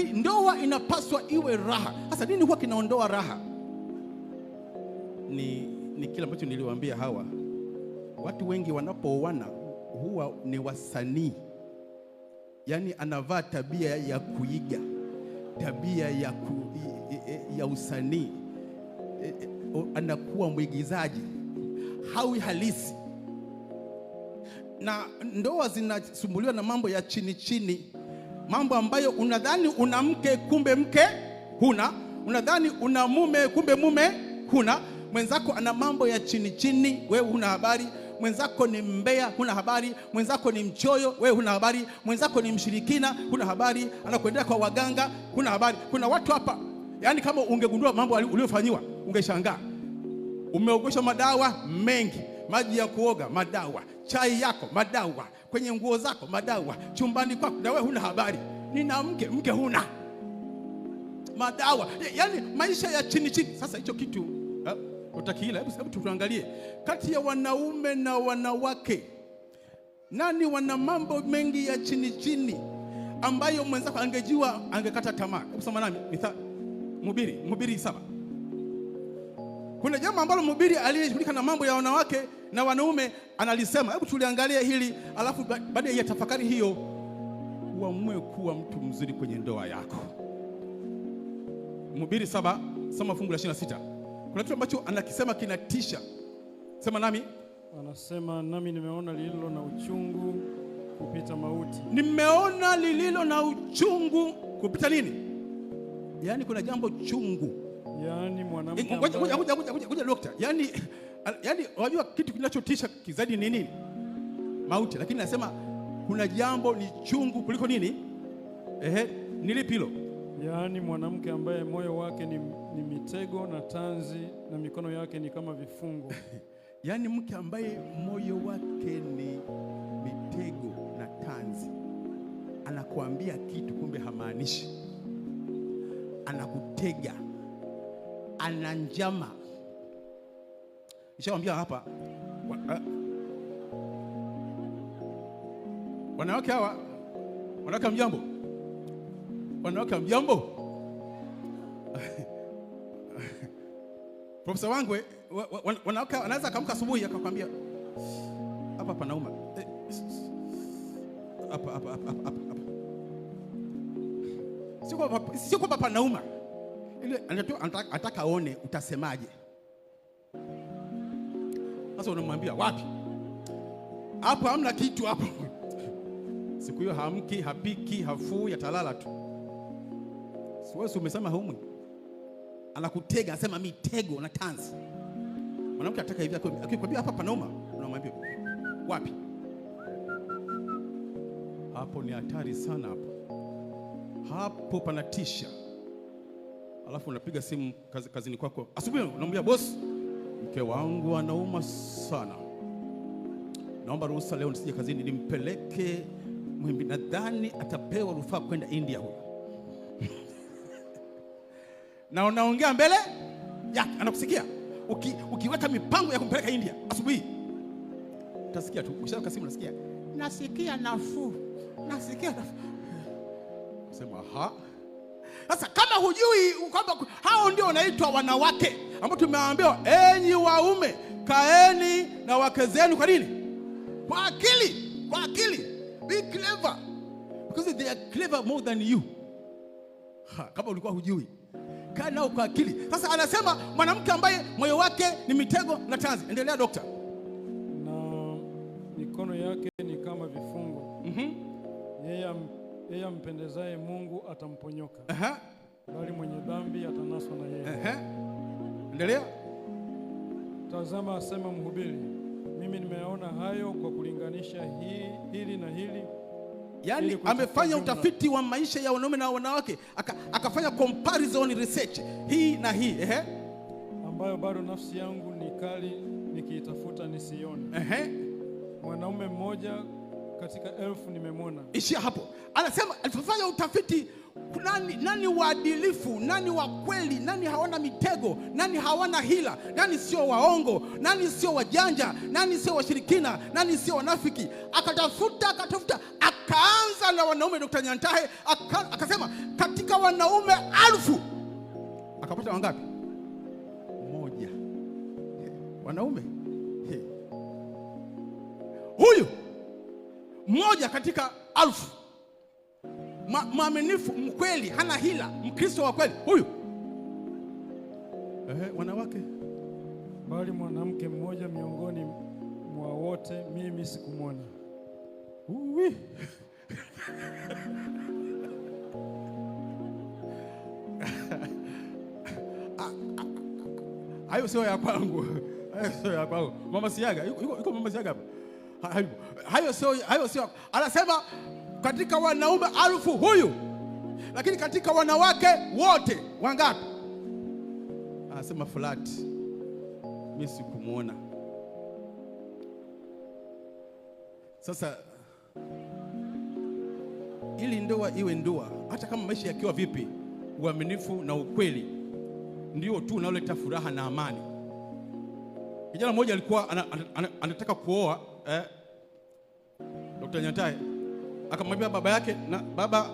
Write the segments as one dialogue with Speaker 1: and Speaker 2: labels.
Speaker 1: Lakini ndoa inapaswa iwe raha. Sasa nini huwa kinaondoa raha? Ni kile ambacho niliwaambia hawa. Watu wengi wanapooana huwa ni wasanii, yaani anavaa tabia ya kuiga, tabia ya usanii, anakuwa mwigizaji, hawi halisi. Na ndoa zinasumbuliwa na mambo ya chini chini, mambo ambayo unadhani una mke kumbe mke huna, unadhani una mume kumbe mume huna. Mwenzako ana mambo ya chini chini, wewe huna habari. Mwenzako ni mbea, huna habari. Mwenzako ni mchoyo, wewe huna habari. Mwenzako ni mshirikina, huna habari. Anakuendea kwa waganga, huna habari. Kuna watu hapa, yaani kama ungegundua mambo uliofanyiwa ungeshangaa. Umeogeshwa madawa mengi, maji ya kuoga madawa, chai yako madawa, kwenye nguo zako madawa, chumbani kwako, na wewe huna habari. Nina mke, mke huna madawa, yaani maisha ya chini chini. Sasa hicho kitu utakila. Hebu tuangalie kati ya wanaume na wanawake, nani wana mambo mengi ya chini chini ambayo mwenzako angejua angekata tamaa? Hebu soma nami Mhubiri 7. Kuna jambo ambalo mhubiri aliyeshughulika na mambo ya wanawake na wanaume analisema. Hebu tuliangalie hili, alafu baada ya tafakari hiyo uamue kuwa mtu mzuri kwenye ndoa yako. Mhubiri 7, soma fungu la 26. Kuna kitu ambacho anakisema kinatisha. Sema nami.
Speaker 2: Anasema, nami nimeona lililo na uchungu kupita mauti.
Speaker 1: Nimeona lililo na uchungu kupita nini? Yaani kuna jambo chungu.
Speaker 2: Yaani mwanamke
Speaker 1: Ngoja,
Speaker 2: ambaye
Speaker 1: ngoja, ngoja, ngoja, ngoja, dokta. Yaani unajua kitu kinachotisha zaidi ni nini? Mauti. Lakini nasema kuna jambo ni chungu kuliko nini? Ehe, ni lipi hilo?
Speaker 2: Yaani mwanamke ambaye moyo wake ni mitego na tanzi na mikono yake ni kama vifungo.
Speaker 1: Yaani mke ambaye moyo wake ni mitego na tanzi, anakuambia kitu kumbe hamaanishi, anakutega, ana njama. Nishawaambia hapa, wanawake hawa, wanawake hamjambo? Wanawake hamjambo? Profesa Wangwe, wanawake anaweza akaamka asubuhi akakwambia hapa panauma. Hapa, hapa, hapa, hapa, hapa. Sio kwamba panauma. Ile anataka aone utasemaje. Sasa unamwambia wapi? Hapo hamna kitu hapo. Siku hiyo haamki, hapiki, hafui, atalala tu. Si wewe umesema haumwi? Anakutega, anasema mitego na tanzi. Mwanamke anataka hivi, akikwambia hapa panauma, unamwambia wapi? Hapo ni hatari sana hapo. Hapo panatisha. Alafu unapiga simu kazini kwako. Asubuhi unamwambia boss, mke wangu anauma sana. Naomba ruhusa leo nisije kazini, nimpeleke Muhimbili. Nadhani atapewa rufaa kwenda India huyo. Na unaongea mbele yake, anakusikia. Ukiweka mipango ya kumpeleka India asubuhi, utasikia tu. Ukishaweka simu unasikia, nasikia nafuu, nasikia nafuu. Sema ha. Sasa kama hujui kwamba hao ndio wanaitwa wanawake ambao tumeambiwa enyi waume kaeni na wake zenu kwa nini? Kwa akili, kwa akili. Be clever. Because they are clever more than you. Ha, kama ulikuwa hujui. Kaa nao kwa akili. Sasa anasema mwanamke ambaye moyo wake ni mitego na tanzi. Endelea dokta.
Speaker 2: Na mikono yake ni kama vifungo. Yeye ampendezaye Mungu atamponyoka. Bali mwenye dhambi atanaswa na yeye.
Speaker 1: Endelea.
Speaker 2: Tazama, asema mhubiri, mimi nimeona hayo kwa kulinganisha hili na hili.
Speaker 1: Yaani
Speaker 2: Ili kuchukua
Speaker 1: amefanya
Speaker 2: jumla.
Speaker 1: utafiti wa maisha ya wanaume na wanawake, akafanya comparison research hii na hii.
Speaker 2: Ambayo bado nafsi yangu ni kali nikiitafuta nisione. Mwanaume mmoja katika 1000 nimemwona.
Speaker 1: Ishia hapo. Anasema alifanya utafiti Nani waadilifu, nani wa kweli, nani hawana mitego, nani hawana hila, nani sio waongo, nani sio wajanja, nani sio washirikina, nani sio wanafiki. Akatafuta, akatafuta, akaanza na wanaume. Dr. Nyantahe akasema katika wanaume 1000 akapata wangapi? Mmoja. Wanaume huyu mmoja katika 1000, mwaminifu, mkweli, hana hila, Mkristo wa kweli huyu. Wanawake,
Speaker 2: bali mwanamke mmoja miongoni mwa wote mimi sikumwona.
Speaker 1: Uwi. Hayo sio ya kwangu. Hayo sio ya kwangu. Mama Siaga, yuko Mama Siaga hapa. Hayo sio. Anasema katika wanaume 1000 huyu, lakini katika wanawake wote wangapi? Anasema flat, mimi sikumuona. Sasa ili ndoa iwe ndoa, hata kama maisha yakiwa vipi, uaminifu na ukweli ndio tu unaoleta furaha na amani. Kijana mmoja alikuwa anataka kuoa, Dr. Nyantahe akamwambia baba yake, na baba,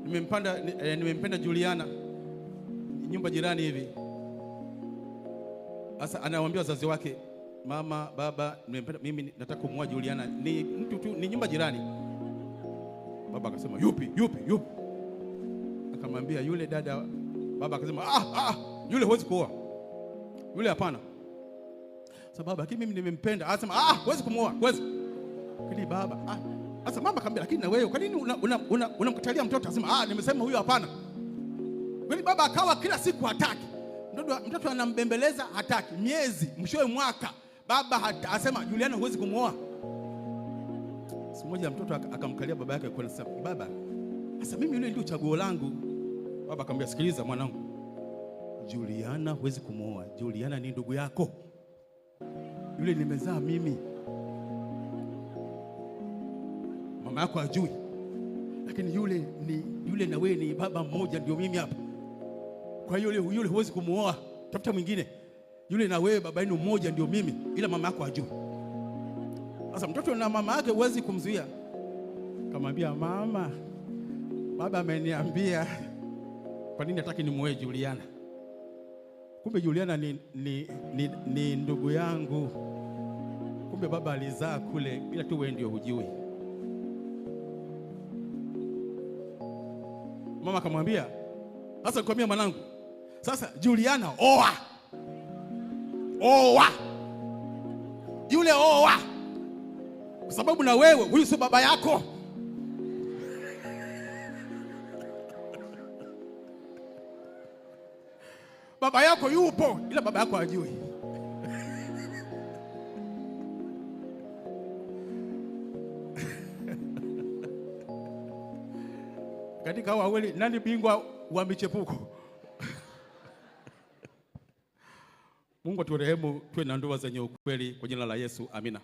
Speaker 1: nimempenda Juliana, nyumba jirani hivi. Sasa anawaambia wazazi wake, mama, baba, nimempenda mimi, nataka kumuoa Juliana, ni mtu tu, ni nyumba jirani. Baba akasema yupi? Akamwambia yule dada. Baba akasema yule huwezi kuoa, yule hapana. Sababu lakini mimi nimempenda. Anasema huwezi kumuoa, huwezi. Lakini baba sasa mama akamwambia, lakini na wewe kwa nini unamkatalia mtoto? Anasema nimesema huyo hapana. Kwani baba akawa kila siku hataki. Mtoto anambembeleza hataki. Miezi, mwishowe mwaka, baba asema Juliana huwezi kumuoa. Siku moja mtoto akamkalia baba yake kwa sababu, baba, sasa mimi yule ndio chaguo langu. Baba akamwambia, sikiliza mwanangu, Juliana huwezi kumuoa. Juliana ni ndugu yako. Yule nimezaa mimi. Mama yako hajui. Lakini yule na wewe ni baba mmoja, ndio mimi hapa. Kwa hiyo yule huwezi kumuoa, tafuta mwingine. Yule na wewe baba yenu mmoja, ndio mimi, ila mama yako hajui. Sasa mtoto na mama yake huwezi kumzuia. Kamwambia mama, baba ameniambia kwa nini hataki nimuoe Juliana. Kumbe Juliana ni ndugu yangu. Kumbe baba alizaa kule, ila tu wewe ndio hujui. Mama akamwambia, sasa nikwambia mwanangu, sasa Juliana oa. Oa. Yule oa. Kwa sababu na wewe huyu sio baba yako. Baba yako yupo, ila baba yako hajui. Katika hao wawili nani bingwa wa michepuko? Mungu aturehemu, tuwe na ndoa zenye ukweli kwa jina la Yesu, amina.